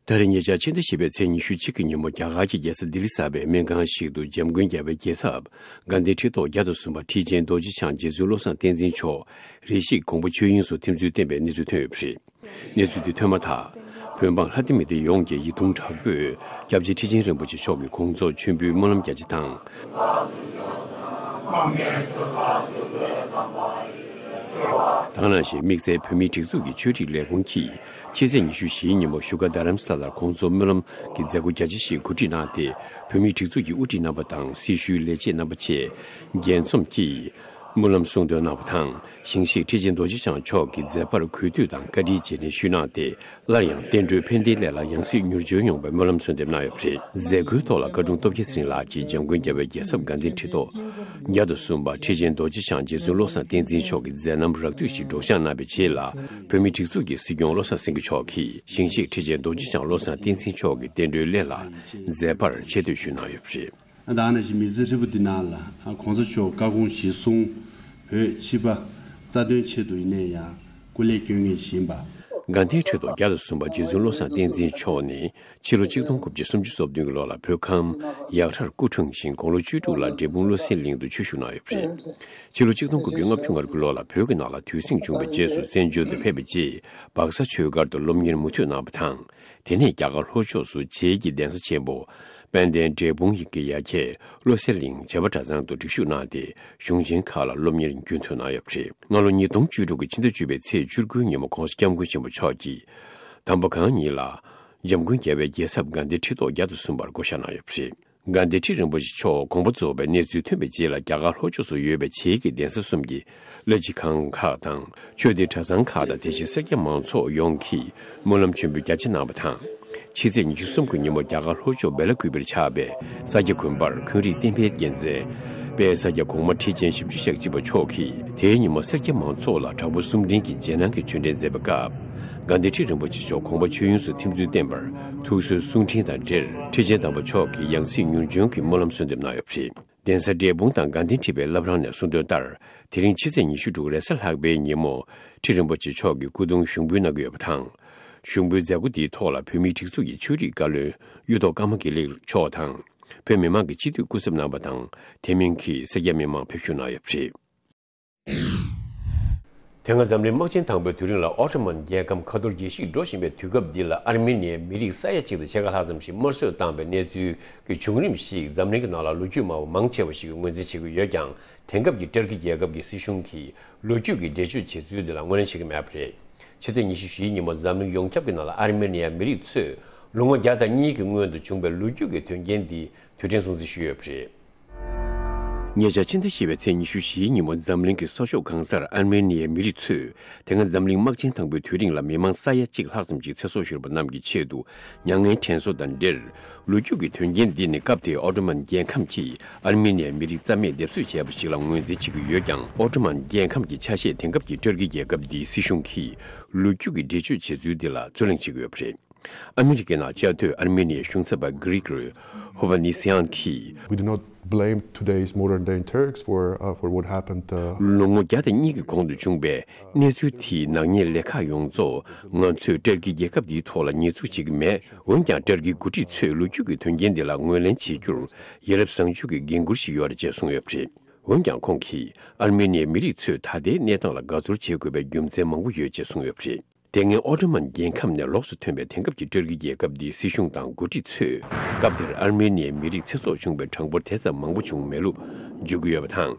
ད་རེས་ཉེ་ཆར་ཕྱི་ཟླ་བཞི་པའི་ཚེས་ཉི་ཤུ་གཅིག་གི་ཉིན་མོ། རྒྱ་གར་གྱི་རྒྱལ་ས་ལྡི་ལི་གསར་པའི་སྨན་ཁང་ཞིག་ཏུ་འཇམ་མགོན་རྒྱལ་བའི་རྒྱལ་ཚབ་དགའ་ལྡན་ཁྲི་ཐོག་བརྒྱ་དང་གསུམ་པ་ཁྲི་ཆེན་རྡོ་རྗེ་འཆང་རྗེ་བཙུན་བློ་བཟང་བསྟན་འཛིན་མཆོག་རེ་ཞིག་དགོངས་པ་ཆོས་དབྱིངས་སུ་ཐིམ་ཚུལ་བསྟན་པའི་གནས་ཚུལ་ཐོན་ཡོད་པ་རེད། གནས་ཚུལ་འདི་ཐོན་མ་ཐག་བོད་འབངས་ལྷ་སྡེ་མི་སྡེ་ཡོངས་ཀྱིས་ཡིད་ཐུང་དྲག་པོས་སྐྱབས་རྗེ་ཁྲི་ཆེན་རིན་པོ་ཆེ་མཆོག་གི་དགོངས་རྫོགས་མཆོད་འབུལ་སྨོན་ལམ་རྒྱ་ཆེ་དང་། དེ་ནང་བཞིན་དམིགས་བསལ་བོད་མིའི་སྒྲིག་འཛུགས་ཀྱི་ཆོས་རིག་ལས་ཁུངས་ཀྱིས་ཕྱི་ཚེས་ཉི་ཤུ་བཞིའི་ཉིན་མོ་བཞུགས་སྒར་རྡ་རམ་ས་ལར་དགོངས་རྫོགས་སྨོན་ལམ་གྱི་མཛད་སྒོ་རྒྱ་ཆེ་ཞིག་གོ་སྒྲིག་གནང་སྟེ། བོད་མིའི་སྒྲིག་འཛུགས་ཀྱི་དབུ་ཁྲིད་རྣམ་པ་དང་སྲི་ཞུའི་ལས་བྱེད་རྣམ་པ་བཅས་རྒྱས་འཛོམས་ཀྱིས་སྨོན་ལམ་གསུང་འདོན་གནང་བ་དང་། ཞིང་གཤེགས་ཁྲི་ཆེན་རྡོ་རྗེ་འཆང་མཆོག་གི་མཛད་པར་གུས་འདུད་དང་བཀའ་དྲིན་རྗེས་དྲན་ཞུས་གནང་སྟེ། སླར་ཡང་བསྟན་འགྲོའི་ཕན་བདེའི་སླད་ལ་ཡང་སྲིད་མྱུར་འབྱོན་ཡོང་བའི་སྨོན་ལམ་གསོལ་འདེབས་གནང་ཡོད་པ་རེད། མཛད་སྒོའི་ཐོག་ལ་བཀའ་དྲུང་སྟོབས་རྒྱལ་ཚེ་རིང་ལགས་ཀྱིས་འཇམ་མགོན་རྒྱལ་བའི་རྒྱལ་ཚབ་དགའ་ལྡན་ཁྲི་ཐོག་བརྒྱ་དང་གསུམ་པ་ཁྲི་ཆེན་རྡོ་རྗེ་འཆང་རྗེ་བཙུན་བློ་བཟང་བསྟན་འཛིན་མཆོག་གི་མཛད་རྣམ་རགས་བསྡུས་ཤིག་སྒྲོག་སྦྱང་གནང་བའི་རྗེས་ལ། བོད་མིའི་སྒྲིག་འཛུགས་ཀྱི་སྲིད་སྐྱོང་བློ་བཟང་སེང་གེ་མཆོག་གིས་ཞིང་གཤེགས་ཁྲི་ཆེན་རྡོ་རྗེ་འཆང་བློ་བཟང་བསྟན་འཛིན་མཆོག་གི་བསྟན་འགྲོའི་སླད་ལ་མཛད་པར་ཆེ་བསྟོད་ཞུས་གནང་ཡོད་པ་རེད། ད་ནང་བཞིན་མི་ཚེ་ཧྲིལ་པོ་འདི་ནང་ལ་གོང་ས་མཆོག་བཀའ་དགོངས་གཞིར་བཟུང་བོད་སྤྱི་པ་རྩ་དོན་ཆེད་དུ་ཡིན་ནའི་ཡང་སྐུ་ལས་སྐྱོན་མཁན་ཞིག་ཡིན་པ། དགའ་ལྡན་ཁྲི་ཐོག་བརྒྱ་དང་གསུམ་པ་རྗེ་བཙུན་བློ་བཟང་བསྟན་འཛིན་མཆོག་ནི་ཕྱི་ལོ་ཆིག་སྟོང་དགུ་བརྒྱ་སུམ་ཅུ་སོ་བདུན་གྱི་ལོ་ལ་བོད་ཁམས་ཡག་ཁྲ་སྐུ་འཁྲུངས་ཤིང་དགུང་ལོ་བཅུ་དྲུག་ལ་འབྲས་སྤུངས་བློ་གསལ་གླིང་དུ་ཆོས་ཞུགས་གནང་ཡོད་པ་རེད། ཕྱི་ལོ་ཆིག་སྟོང་དགུ་བརྒྱ་ལྔ་བཅུ་ང་དགུ་ལོ་ལ་བོད་ཀྱི་ནང་ལ་དུས་ཟིང་བྱུང་བའི་རྗེས་སུ་བཙན་བྱོལ་དུ་ཕེབས་པའི་རྗེས་སྦག་ས་ཆོས་སྒར་དུ་སློབ་གཉེར་མུ་མཐུད་གནང་བ་དང་། དེ་ནས་རྒྱ་གར་ལྷོ་ཕྱོགས་སུ་བྱེས་ཀྱི་གདན་ས་ཆེན་པོ་དཔལ་ལྡན་འབྲས་སྤུངས་ཡི་གི་ཡ་གྱལ་བློ་གསལ་གླིང་བྱེས་པ་གྲྭ་ཚང་དུ་སྒྲིག་ཞུགས་གནང་སྟེ་གཞུང་ཆེན་ཁག་ལ་སློབ་གཉེར་རྒྱུན་མཐུད་གནང་ཡོད་པ་རེད། སྔ་ལོ་ཉིས་སྟོང་བཅུ་དྲུག་གི་ཕྱི་ཟླ་བཅུ་པའི་ཚེས་བཅུ་དགུའི་ཉིན་མོ་༸གོང་ས་༸སྐྱབས་མགོན་ཆེན་པོ་མཆོག་གིས་དམ་པ་གང་ཉིད་ལ་འཇམ་མགོན་རྒྱལ་བའི་རྒྱལ་ཚབ་དགའ་ལྡན་ཁྲི་ཐོག་བརྒྱ་དང་གསུམ་པར་བསྐོ་བཞག་གནང་ཡོད་པ་རེད། དགའ་ལྡན་ཁྲི་རིན་པོ་ཆེ་མཆོག་དགོངས་པ་རྫོགས་པའི་གནས་ཚུལ་ཐོན་པའི་རྗེས་ལ་རྒྱ་གར་ལྷོ་ཕྱོགས་སུ་ཡོད་པའི་བྱེས་ཀྱི་གདན་ས་གསུམ་གྱི་བླ་སྤྱི་ཁང་ཁག་དང་ཆོས་སྡེ་གྲྭ་ཚང་ཁག་དང་དེ་བཞིན་སེར་སྐྱ་མང་ཚོགས་ཡོངས་ཀྱིས་སྨོན་ལམ་མཆོད་འབུལ་རྒྱ་ཆེ་གནང་བ་དང་། ཕྱི་ཚེས་ཉི་ཤུ་གསུམ་གྱི་ཉིན་མོ་རྒྱ་གར་ལྷོ་ཕྱོགས་བེ་ལ་ཀུ་པེར་ཆགས་པའི་ས་སྐྱ་དགོན་པར་འཁོན་རིགས་གཏན་འཕེལ་རྒྱལ་མཚན་དཔལ་ས་སྐྱ་གོང་མ་ཁྲི་ཆེན་བཞི་བཅུ་ཞེ་གཅིག་པ་མཆོག་གིས་དེའི་ཉིན་མོ་སེར་སྐྱ་མང་ཚོགས་ལ་དྲག་པོ་གསུམ་འདྲེན་གྱི་རྗེས་གནང་གི་ཆོས་འབྲེལ་མཛད་པའི་སྐབས། དགའ་ལྡན་ཁྲི་རིན་པོ་ཆེ་མཆོག་དགོངས་པ་ཆོས་དབྱིངས་སུ་ཐིམ་ཚུལ་བསྟན་པར་ཐུགས་གསོའི་གསུང་འཕྲིན་དང་འབྲེལ་ཁྲི་ཆེན་དམ་པ་མཆོག་གིས་ཡང་སྲིད་མྱུར་འབྱོན་གྱི་སྨོན་ལམ་གསོལ་འདེབས་གནང་ཡོད་པ་རེད། གདན་ས་འབྲས་སྤུངས་དང་དགའ་ལྡན་ཁྲི་པའི་བླ་བྲང་ནས་གསུངས་དོན་ལྟར། དེ་རིང་ཕྱི་ཚེས་ཉི་ཤུ་དྲུག་རེས་གཟའ་ལྷག་པའི་ཉིན་མོ་ཁྲི་རིན་པོ་ཆེ་མཆོག་གི་སྐུ་གདུང་ཞུགས་འབུལ་གནང་གི་ཡོད་པ་དང་། ཞུགས་འབུལ་མཛད་སྒོ་དེའི་ཐོག་ལ་བོད་མིའི་སྒྲིག་འཛུགས་ཀྱི་ཆོས་རིག་བཀའ་བློན་གཡུ་ཐོག་ཀརྨ་དགེ་ལེགས་མཆོག་དང་། བོད་མི་མང་གི་སྤྱི་འཐུས་སྐུ་ཚབ་རྣམ་པ་དང་དེ་མིན་གྱི་སེར་སྐྱ་མི་མང་ཕེབས་ཞུགས་གནང་ཡོད་པ་རེད། དེ་སྔ་འཛམ་གླིང་དམག་ཆེན་དང་པོའི་དུས་རིང་ལ་ཨོ་ཊོ་མན་རྒྱལ་ཁམས་ཁ་ཐོར་རྒྱས་ཤིང་འགྲོ་བཞིན་པའི་དུས་སྐབས་འདི་ལ་ཨར་མེ་ནི་ཡའི་མི་རིགས་ས་ཡ་གཅིག་དང་ཕྱེད་ཀ་ལྷག་ཙམ་ཞིག་དམར་གསོད་བཏང་པའི་གནས་ཚུལ་གྱི་བྱུང་རིམ་ཞིག་འཛམ་གླིང་གི་ནང་ལ་ལོ་རྒྱུས་སྨྲ་བ་མང་ཆེ་བ་ཞིག་གིས་ངོས་འཛིན་བྱེད་ཀྱི་ཡོད་ཀྱང་། དེང་སྐབས་ཀྱི་ཏུར་ཀི་རྒྱལ་ཁབ་ཀྱི་སྲིད་གཞུང་གིས་ལོ་རྒྱུས་ཀྱི་འགྲེལ་བརྗོད་བྱེད་ཚུལ་འདི་ལ་ངོས་ལེན་བྱེད་ཀྱི་མེད་པ་རེད། ཕྱི་ཚེས་ཉི་ཤུ་བཞིའི་ཉིན་མོ་འཛམ་གླིང་ཡོངས་ཁྱབ་ཀྱི་ནང་ལ་ཨར་མེ་ནི་ཡའི་མི་རིགས་ཚོས་ལོ་ངོ་བརྒྱ་དང་གཉིས་ཀྱི་སྔོན་དུ་བྱུང་བའི་ལོ་རྒྱུས་ཀྱི་དོན་རྐྱེན་འདི་དུས་དྲན་སྲུང་བརྩི་ཞུས་ཡོད་པ་རེད། ཉེ་ཆར་ཕྱི་ཟླ་བཞི་པའི་ཚེས་ཉི་ཤུ་བཞིའི་ཉིན་མོ་འཛམ་གླིང་གི་ས་ཕྱོགས་གང་སར་ཨར་མེ་ནི་ཡའི་མི་རིགས་ཚོས་དེ་སྔ་འཛམ་གླིང་དམག་ཆེན་དང་པོའི་དུས་རིང་ལ་མི་མང་ས་ཡ་གཅིག་ལྷག་ཙམ་གྱི་ཚེ་སྲོག་ཤོར་བ་རྣམས་ཀྱི་ཆེད་དུ་མྱ་ངན་དྲན་གསོ་དང་འབྲེལ། ལོ་རྒྱུས་ཀྱི་དོན་རྐྱེན་འདི་ནི་སྐབས་དེའི་ཨོ་ཏོ་མན་རྒྱལ་ཁམས་ཀྱིས་ཨར་མེ་ནི་ཡའི་མི་རིགས་རྩ་མེད་སྡེབ་གསོད་བྱས་པ་ཞིག་ལ་ངོས་འཛིན་བྱེད་ཀྱི་ཡོད་ཀྱང་། ཨོ་ཏོ་མན་རྒྱལ་ཁམས་ཀྱི་ཆ་ཤས་དེང་སྐབས་ཀྱི་ཏུར་ཀི་རྒྱལ་ཁབ་འདིའི་སྲིད་གཞུང་གིས་ལོ་རྒྱུས་ཀྱི་འགྲེལ་བརྗོད་བྱེད་ཚུལ་འདི་ལ་རྩོད་གླེང་བྱེད་ཀྱི་ཡོད་པ་རེད། ཨ་མི་རི་ཀའི་ནང་བཅའ་སྡོད་ཨར་མེ་ནི་ཡའི་གཞུང་ཚབ་པ་གྷི་རི་གོ་རི་ཧོ་ཝ་ནི་སི་ཡན་གྱིས། We do not blame today's modern day Turks for, uh, for what happened, uh, ལོ་ངོ་བརྒྱ་དང་གཉིས་ཀྱི་གོང་དུ་བྱུང་བའི་གནས་ཚུལ་དེའི་ནག་ཉེས་ལས་ཁག་ཡོངས་རྫོགས་ང་ཚོས་ཏུར་ཀི་རྒྱལ་ཁབ་འདིའི་ཐོག་ལ་ཉེས་འཛུགས་བྱེད་ཀྱི་མེད། འོན་ཀྱང་ཏུར་ཀིའི་འགོ་ཁྲིད་ཚོས་ལོ་རྒྱུས་ཀྱི་དོན་རྐྱེན་འདི་ལ་ངོས་ལེན་བྱེད་རྒྱུར་ཡ་རབས་བཟང་སྤྱོད་ཀྱི་འགན་འཁུར་ཞིག་ཡོད་རེད་ཅེས་གསུངས་ཡོད་པ་རེད། འོན་ཀྱང་ཁོང་གིས་ཨར་མེ་ནི་ཡའི་མི་རིགས་ཚོས་ད་ལྟའི་གནས་སྟངས་ལ་དགའ་ཚོར་བྱེད་དགོས་པའི་རྒྱུ་མཚན་མང་པོ་ཡོད་ཅེས་གསུངས་ཡོད་པ་རེད། དེ་སྔའི་ཨོ་ཏོ་མན་རྒྱལ་ཁམས་ནས་ལོགས་སུ་ཐོན་པའི་དེང་སྐབས་ཀྱི་ཏུར་ཀི་རྒྱལ་ཁབ་འདིའི་སྲིད་གཞུང་དང་འགོ་ཁྲིད་ཚོས་སྐབས་དེར་ཨར་མེ་ནི་ཡའི་མི་རིགས་ཚེ་སྲོག་བྱུང་བའི་གྲངས་འབོར་དེ་ཙམ་མང་པོ་བྱུང་མེད་ལུགས་བརྗོད་ཀྱི་ཡོད་པ་དང་།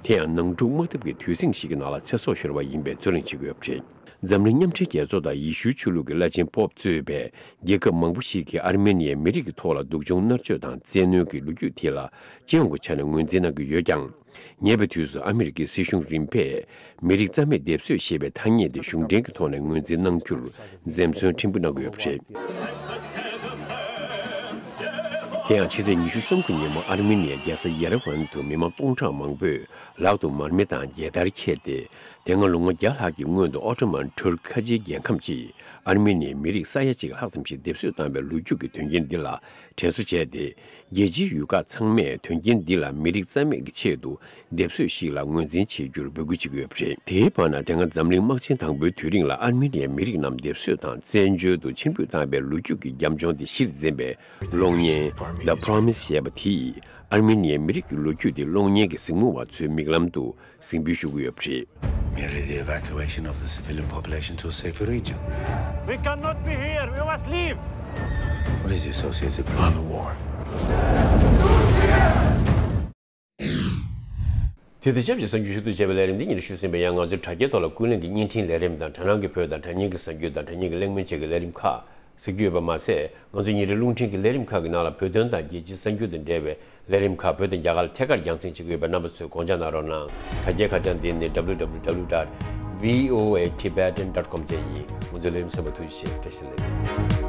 དེ་ཡང་ནང་འཁྲུག་དམག་འཐབ་ཀྱི་དུས་ཟིང་ཞིག་གི་ནང་ལ་ཚེ་སྲོག་ཤོར་བ་ཡིན་པའི་རྩོད་གླེང་བྱེད་ཀྱི་ཡོད་པ་རེད། འཛམ་གླིང་མཉམ་འབྲེལ་རྒྱལ་ཚོགས་དང་ཡེ་ཤུའི་ཆོས་ལུགས་ཀྱི་བླ་ཆེན་པོབ་གཙོས་པའི་རྒྱལ་ཁབ་མང་པོ་ཞིག་གིས་ཨར་མེ་ནི་ཡའི་མི་རིགས་ཀྱི་ཐོག་ལ་སྡུག་སྦྱོང་མནར་གཅོད་དང་བཙན་གནོན་གྱི་ལོ་རྒྱུས་དེ་ལ་སྤྱི་ཡོངས་ཀྱི་ཆ་ནས་ངོས་འཛིན་གནང་གི་ཡོད་ཀྱང་། ཉེ་བའི་དུས་སུ་ཨ་མི་རི་ཀའི་སྲིད་གཞུང་རིམ་པས་མི་རིགས་རྩ་མེད་སྡེབ་གསོད་ཞེས་པའི་ཐ་སྙད་དེ་གཞུང་འབྲེལ་གྱི་ཐོག་ནས་ངོས་འཛིན་གནང་རྒྱུར་འཛེམ་ཟོན་ཕྲན་བུ་གནང་གི་ཡོད་པ་རེད། དེ་ཡང་ཕྱི་ཚེས་ཉི་ཤུ་གསུམ་གྱི་ཉིན་མོ་ཨར་མེ་ནི་ཡའི་རྒྱལ་ས་ཡེ་རེ་ཝན་དུ་མི་མང་སྟོང་ཕྲག་མང་པོས་ལག་ཏུ་མར་མེ་དང་རྒྱལ་དར་འཁྱེར་ཏེ། དེ་སྔ་ལོ་ངོ་བརྒྱ་ལྷག་གི་སྔོན་དུ་ཨོ་ཏོ་མན་ཏུར་ཁ་ཆེའི་རྒྱལ་ཁམས་ཀྱིས་ཨར་མེ་ནི་ཡའི་མི་རིགས་ས་ཡ་གཅིག་ལྷག་ཙམ་ཞིག་སྡེབ་གསོད་བཏང་བའི་ལོ་རྒྱུས་ཀྱི་དོན་རྐྱེན་འདི་ལ་དྲན་གསོ་བྱས་ཏེ། རྒྱལ་སྤྱིའི་ཡུལ་ཁག་ཚང་མས་དོན་རྐྱེན་འདི་ལ་མི་རིགས་རྩ་མེད་ཀྱི་ཆེད་དུ་སྡེབ་གསོད་ཞིག་ལ་ངོས་འཛིན་བྱེད་རྒྱུར་འབོད་སྐུལ་བྱེད་ཀྱི་ཡོད་པ་རེད། དེའི་བར་ན་དེ་སྔ་འཛམ་གླིང་དམག་ཆེན་དང་པོའི་དུས་རིང་ལ་ཨར་མེ་ནི་ཡའི་མི་རིགས་རྣམས་སྡེབ་གསོད་དང་བཙན་བྱོལ་དུ་ཕྱིར་འབུད་བཏང་བའི་ལོ་རྒྱུས་ཀྱི་རྒྱབ་ལྗོངས་དེ་གཞིར་འཛིན་པའི་གློག་བརྙན་The Promise ཞེས་པ་དེས་ཨར་མེ་ནི་ཡའི་མི་རིགས་ཀྱི་ལོ་རྒྱུས་དེ་གློག་བརྙན་གྱི་གཟིགས་མོ་བ་ཚོའི་མིག་ལམ་དུ་གཟིགས་འབུལ་ཞུ་གི་ཡོད་པ་རེད། Merely the evacuation of the civilian population to a safer region. We cannot be here. We must leave. What is the associated plan? On the war. དེ་དང་ཆབས་ཅིག་གསར་འགྱུར་ཞུ་གཏུག་བྱས་པའི་ལས་རིམ་འདི་ཉིད་ཞུ་ཟིན་པ་ཡང་ང་ཚོའི་དྲ་རྒྱའི་ཐོག་ལ་ཀུན་གླེང་གི་བརྙན་འཕྲིན་ལས་རིམ་དང་དྲ་སྣང་གི་བོད་དང་དྲ་བརྙན་གྱི་གསར་འགྱུར་དང་དྲ་བརྙན་གྱི་གླེང་མོལ་བཅས་ཀྱི་ལས་རིམ་ཁག་གཟིགས་རྒྱུ་ཡོད་པ་མ་ཟད། ང་ཚོའི་ཉིན་རེའི་རླུང་འཕྲིན་གྱི་ལས་རིམ་ཁག་གི་ནང་ལ་བོད་དོན་དང་རྒྱལ་སྤྱིའི་གསར་འགྱུར་དང་འབྲེལ་བའི་ལས་རིམ་ཁག་བོད་དང་རྒྱ་གར་ལ་ཐད་ཀར་རྒྱང་སྲིང་བྱེད་ཀྱི་ཡོད་པའི་རྣམ་པ་ཚོས་དགོངས་འཇགས་གནང་རོགས་གནང་། དྲ་རྒྱའི་ཁ་བྱང་འདི་ནི་www dot voatibetan dot com བཅས་ཡིན། ང་ཚོའི་ལས་རིམ་གསན་པར་ཐུགས་རྗེ་ཆེ། བཀྲ་ཤིས་བདེ་ལེགས།